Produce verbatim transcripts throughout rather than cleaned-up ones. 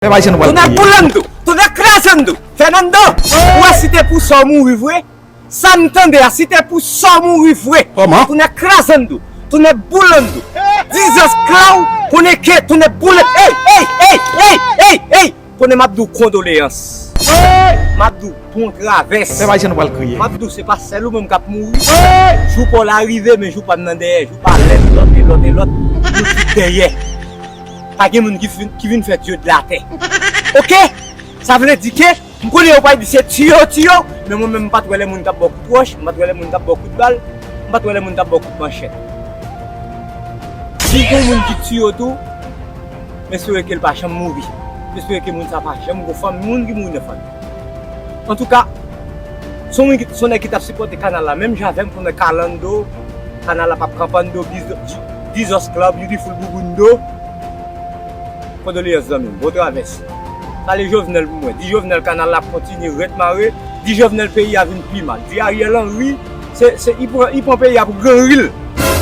Pèp ayisyen nou pral kriye. Tounen boulando, tounen krazando. Fernando, ou wè si te pou sa w mouri vre? Sa m tande a, si te pou sa w mouri vre. Kòman? Tounen krazando, tounen boulando. Dizans klaw, konnen ke tounen boulando. Ey, ey, ey, ey, ey, ey. Konnen m ap di w kondoleyans. M ap di w bon travès. Pèp ayisyen nou pral kriye. M ap di w se pa sèl ou menm k ap mouri. Jou pa w la rive, men jou pa m nan dèyè. Jou pa lèt, lòt e lòt e lòt. Nou tout dèyè. Pa gen moun ki fin, ki vin fè dye de latè. Oke? Sa vle di ke, m konnen yo pral di se tiyo, tiyo, men mwen menm m pa t wè lè moun t ap ba w kout wòch, m pa t wè lè moun t ap ba w kout bal, m pa t wè lè moun t ap ba w kout manchèt. Si gen moun ki tiyo tou, m espere ke l pa janm mouri. M espere ke moun sa pa janm gon fanmi, moun ki mouri nan fanmi. Antouka, se yon, se yon nèg ki t ap sipòte kanal la, menm jan avè m, konnen Kalando, kanal la p ap kanpando, Biz-, Dizòs Club, Beautiful Bouboun Do. Kondoleyans zanmi m, bon travès. Pale Jovenel pou mwen. Di Jovenel kanal la ap kontinye rèt mare. Di Jovenel peyi a vin pi mal. Di Ariel Henry, se, se, li pran, li pran peyi a pou Gran Ril.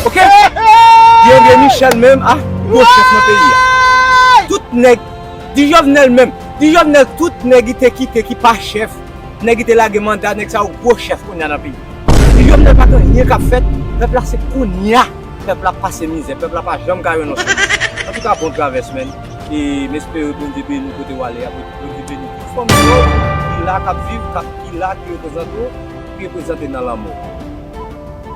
Oke? Di André Michel menm, ah, gwo chèf nan peyi a. Tout nèg, di Jovenel menm, di Jovenel tout nèg li te kite ki pa chèf, nèg li te lage manda, nèg sa yo gwo chèf kounye a nan peyi. Di Jovenel pa gen anyen k ap fèt, pèp la se kounye a. Pèp la ap pase mizè, pèp la pa janm ka jwenn yon solisyon. Antouka, bon travès, man. E m espere Bondye beni w kote w ale a, Bondye beni tout fanmi w ki la, k ap viv, k ap, ki la, ki reprezante w, ki reprezante nan lanmò.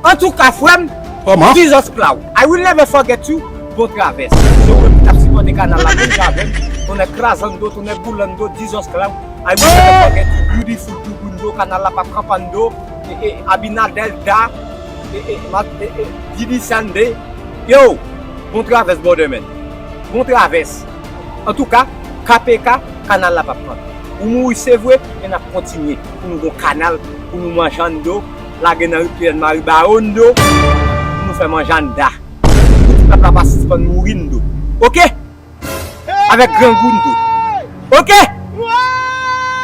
Antouka, frè m, kòman? Jesus Cloud, I will never forget you. Bon travès. Se ou menm ki t ap sipòte kanal la, menm jan avè m. Tounen krazando, tounen boulando, Jesus Cloud, I will never forget you. Beautiful Bouboun Do, kanal la p ap kanpando. E, e, Abinader Da, e, e, ma-, e, e, Didi Sande. Yo, bon travès, brother, man. Bon travès. Antouka, K P K, kanal la p ap kanpe. Ou mouri, se vre, men n ap kontinye pou nou gon kanal, pou nou manje anndan, lage nan ri Pyè Mari Bawo anndan, pou nou fè manje anndan. Pou ti pèp la pa sispann mouri anndan. Oke? Avèk grangou anndan. Oke?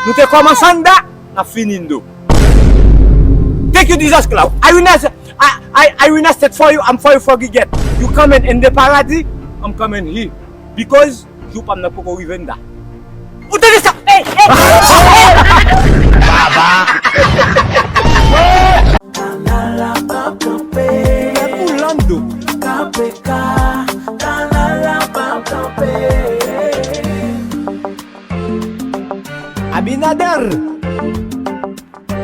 Nou te kòmanse anndan, n ap fini anndan. Thank you, Jesus Cloud. I will not, I, I, I will not set for you, I'm for you, forget. You coming in the paradis, I'm coming here. Because jou pa m nan poko rive anndan. Ou tande sa? Ey, ey, ey, ey, ey. Baba. Kanal la p ap kanpe. Mèt Oulando. K P K, kanal la p ap kanpe. Abinader.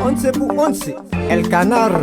Once pou once. El Kanar.